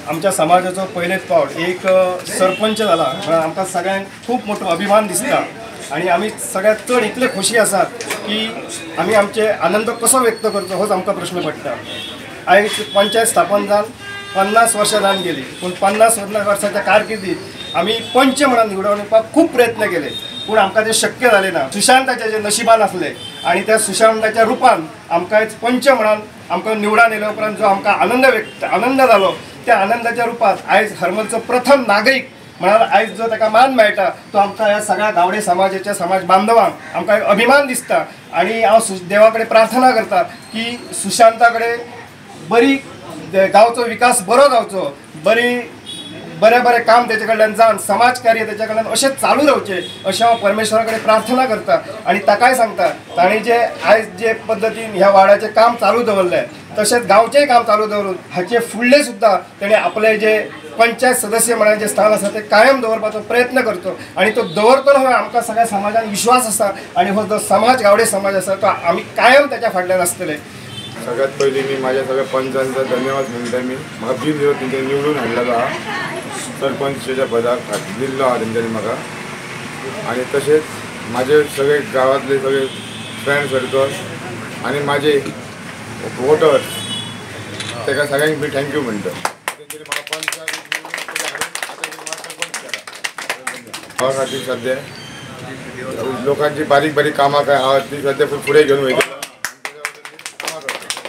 आमच्या समाजाचो पयलेच पावट एक सरपंच जाला म्हणून आमकां सगळ्यांक खूब मोठो अभिमान दिसता आनी आमी सगळ्यांत चड इतले खोशी आसात की आमी आमचे आनंद कसो व्यक्त करचो होच आमकां प्रश्न पडटा। आयज पंचायत स्थापन जावन 50 वर्सां जावन गेली, पूण 50 वर्साच्या कारकिर्दीत आमी पंच म्हणून निवडून खूब प्रयत्न केले, पूण आमकां ते शक्य जालें ना। सुशांताचे जे नशिबान आसले आनी त्या सुशांताच्या रुपान आमकां पंच म्हणून आमकां निवडून येयल्या उपरांत जो आमकां आनंद जालो त्या आनंदाच्या रुपात आयज हरमलचो प्रथम नागरीक म्हळ्यार आयज जो ताका मान मेळटा तो आमकां ह्या सगळ्या गावडे समाजाच्या समाज बांधवांक आमकां एक अभिमान दिसता। आनी हांव देवा कडेन प्रार्थना करता की सुशांता कडेन बरी गांवचो विकास बरो जावचो, बरी बरें बरें काम तेजे कडल्यान जावन समाज कार्य तेच्या कडल्यान अशें चालू रावचें अशें हांव परमेश्वरा कडेन प्रार्थना करता। आनी ताकाय सांगता ताणें जे आयज जे पद्दतीन ह्या वाड्याचें काम चालू दवरलें तशेंच गांवचेंय काम चालू दवरून हाचे फुडलें सुद्दां तेणें आपलें जे पंचायत सदस्य म्हणून जे स्थान आसा तें कायम दवरपाचो प्रयत्न करचो आनी तो दवरतलो हो आमकां सगळ्या समाजान विश्वास आसा आनी हो जो समाज गावडे समाज आसा तो आमी कायम ताच्या फाटल्यान आसतले। सगळ्यात पयलीं मी माझ्या सगळ्या पंचांचा धन्यवाद म्हणटा। मी म्हाका बिनविरोध तेंच्यांनी निवडून हाडलेलो आहा, सरपंचच्या पदाक दिल्लो आहा तेंच्यांनी म्हाका। आनी तशेंच म्हाजे सगळे गांवांतले सगळे फ्रेंड सर्कल आनी म्हाजे वोटर्स ताका सगळ्यांक मी thank you म्हणटा। तेंच्यांनी म्हाका पंचाक सरपंच केला। गांवा खातीर सद्या लोकांची बारीक बारीक कामां काय आहा ती सद्या फुडें घेवन वयता।